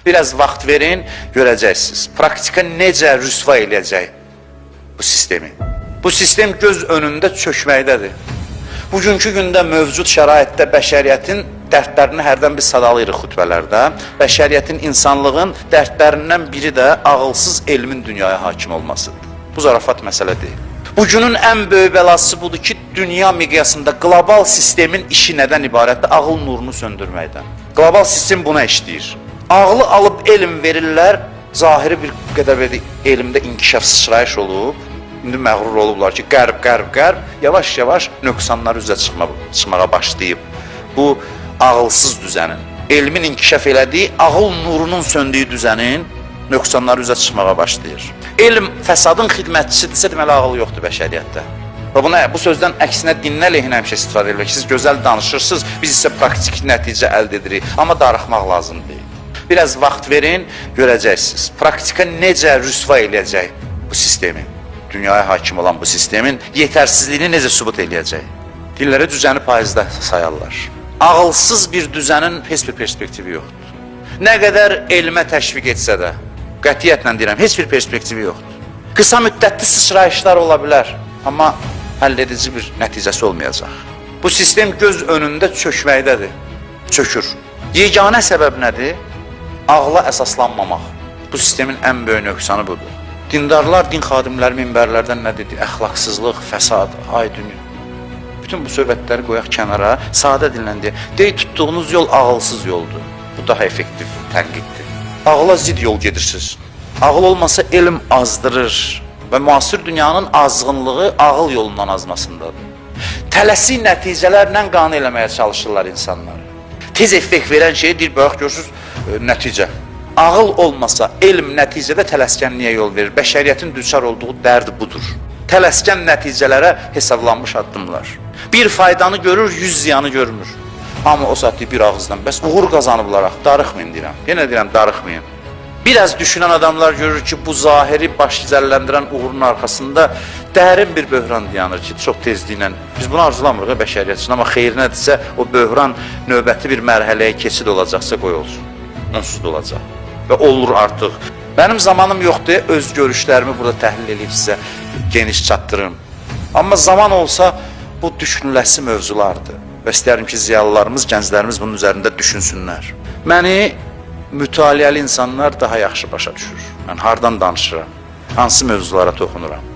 Biraz vaxt verin, görəcəksiniz. Praktika necə rüsva eləyəcək bu sistemi. Bu sistem göz önündə çökməkdədir. Bugünkü gündə mövcud şəraitdə bəşəriyyətin dərdlərini hərdən biz sadalayırıq xütbələrdə. Bəşəriyyətin, insanlığın dərdlərindən biri də ağılsız elmin dünyaya hakim olmasıdır. Bu zarafat məsələ deyil. Bugünün ən böyük bəlası budur ki, dünya miqyasında qlobal sistemin işi nədən ibarətdir? Ağıl nurunu söndürməkdən. Qlobal sistem buna işləyir. Ağlı alıb elm verirlər, zahiri bir qədər belə elmdə inkişaf, sıçrayış olub. İndi məğrur olublar ki, qərb, qərb, qərb yavaş-yavaş nöqsanlar üzə çıxmağa başlayıb. Bu ağılsız düzənin, elmin inkişaf elədiyi, ağıl nurunun söndüyü düzənin nöqsanları üzə çıxmağa başlayır. Elm fəsadın xidmətçisidirsə, deməli ağıl yoxdur bəşəriyyətdə. Və buna bu sözdən əksinə dinin əleyhinə həmişə istifadə edilir. Siz gözəl danışırsınız, biz isə praktik nəticə əldə edirik. Amma darıxmaq lazım deyil. Biraz vaxt verin, görəcəksiniz. Praktika necə rüsva eləyəcək bu sistemi. Dünyaya hakim olan bu sistemin yetərsizliyini necə sübut eləyəcək? Dillərə düzəni faizdə sayarlar. Ağılsız bir düzənin heç bir perspektivi yoxdur. Nə qədər elmə təşviq etsə də, qətiyyətlə deyirəm, heç bir perspektivi yoxdur. Qısa müddətli sıçrayışlar ola bilər, amma həll edici bir nəticəsi olmayacaq. Bu sistem göz önündə çökməkdədir. Çökür. Yeganə səbəb nədir? Ağla əsaslanmamaq. Bu sistemin ən böyük nöqsanı budur. Dindarlar, din xadimləri minbərlərdən nə dedi? Əxlaqsızlıq, fəsad, ay dünya. Bütün bu söhbətləri qoyaq kənara, sadə dillə deyək. Dey tutduğunuz yol ağılsız yoldur. Bu daha effektiv tənqiddir. Ağla zidd yol gedirsiniz. Ağıl olmasa elm azdırır və müasir dünyanın azğınlığı ağıl yolundan azmasındadır. Tələsik nəticələrlə qane eləməyə çalışırlar insanları. Tez effekt verən şey deyir, bax görürsüz, nəticə. Ağıl olmasa elm nəticədə tələskənliyə yol verir. Bəşəriyyətin düçar olduğu dərd budur. Tələskən nəticələrə hesablanmış addımlar. Bir faydanı görür, 100 ziyanı görmür. Amma o saat bir ağızdan bəs uğur qazanıblar axı, darıxmayın deyirəm. Yenə deyirəm, darıxmayın. Biraz düşünən adamlar görür ki, bu zahiri baş zəlləndirən uğurun arxasında dərin bir böhran dayanır ki, çox tezliklə. Biz bunu arzulamırıq bəşəriyyət üçün, amma xeyrinədirsə o böhran növbəti bir mərhələyə keçid olacaqsa qoy olsun. Onsuz da olacaq. Və olur artıq. Mənim zamanım yoxdur, öz görüşlərimi burada təhlil edib sizə geniş çatdırım. Amma zaman olsa bu düşünüləsi mövzulardır. Və istərəm ki, ziyalılarımız, gənclərimiz bunun üzərində düşünsünlər. Məni mütaliəli insanlar daha yaxşı başa düşür. Mən hardan danışıram, hansı mövzulara toxunuram.